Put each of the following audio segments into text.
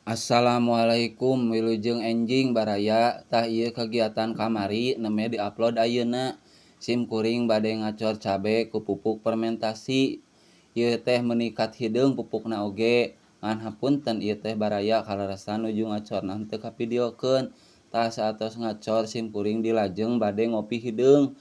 Assalamualaikum, wilujeng enjing baraya. Tah, ieu kagiatan kamari nembe diupload ayeuna. Sim kuring bade ngacor cabe ku pupuk fermentasi. Ieu teh meuni kat hideung pupukna oge. Ngan hapunten ieu teh baraya, kaleresan nuju ngacorna henteu kavideokeun. Tah, saatos ngacor sim kuring dilajeng bade ngopi hideung.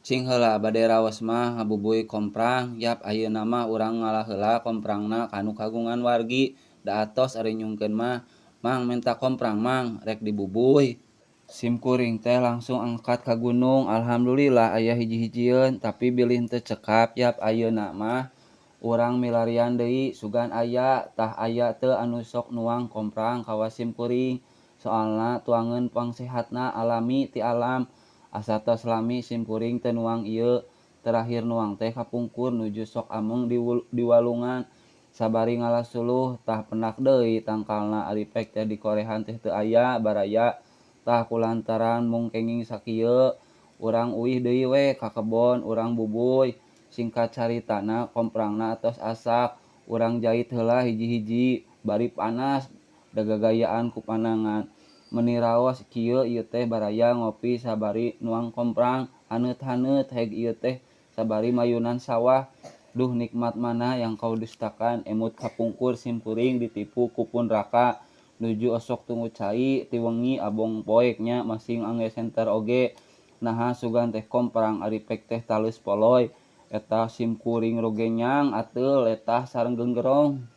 Cing heula bade raos mah ngabubuy komprang. Yap, ayeuna mah urang ngalah heula komprangna ka nu kagungan wargi, da atos ari nyungkeun mah. "Mang, menta komprang, Mang, rek dibubuy." Sim kuring teh langsung angkat ka gunung, alhamdulillah aya hiji-hijieun, tapi bilih henteu cekap. Yap, ayeuna mah urang milarian deui, sugan aya. Tah, aya teu anu sok nuang komprang kawas sim kuring? Soalna tuangeun pangsehatna alami ti alam. Asa tos lami sim kuring teu nuang ieu. Terakhir nuang teh kapungkur nuju sok ameng di walungan sabari ngala suluh. Tah, pendak deui tangkalna, ari pek teh dikorehan teh teu aya, baraya. Tah, kulantaran mung kenging sakieu, urang uih deui we ka kebon, urang bubuy. Singkat caritana, komprangna atos asak, urang jait heula hiji-hiji bari panas da gagayaan ku panangan. Meuni raos kieu ieu teh, baraya, ngopi sabari nuang komprang, haneut-haneut heg ieu teh sabari mayunan sawah. Duh, nikmat mana yang kau dustakan. Emut kapungkur sim kuring ditipu ku pun raka nuju osok tunggu cai ti wengi abong poek nya, masing angge senter oge. Naha sugan teh komprang, ari pek teh taleus poloy. Eta sim kuring rogenyang ateul letah sareng genggerong.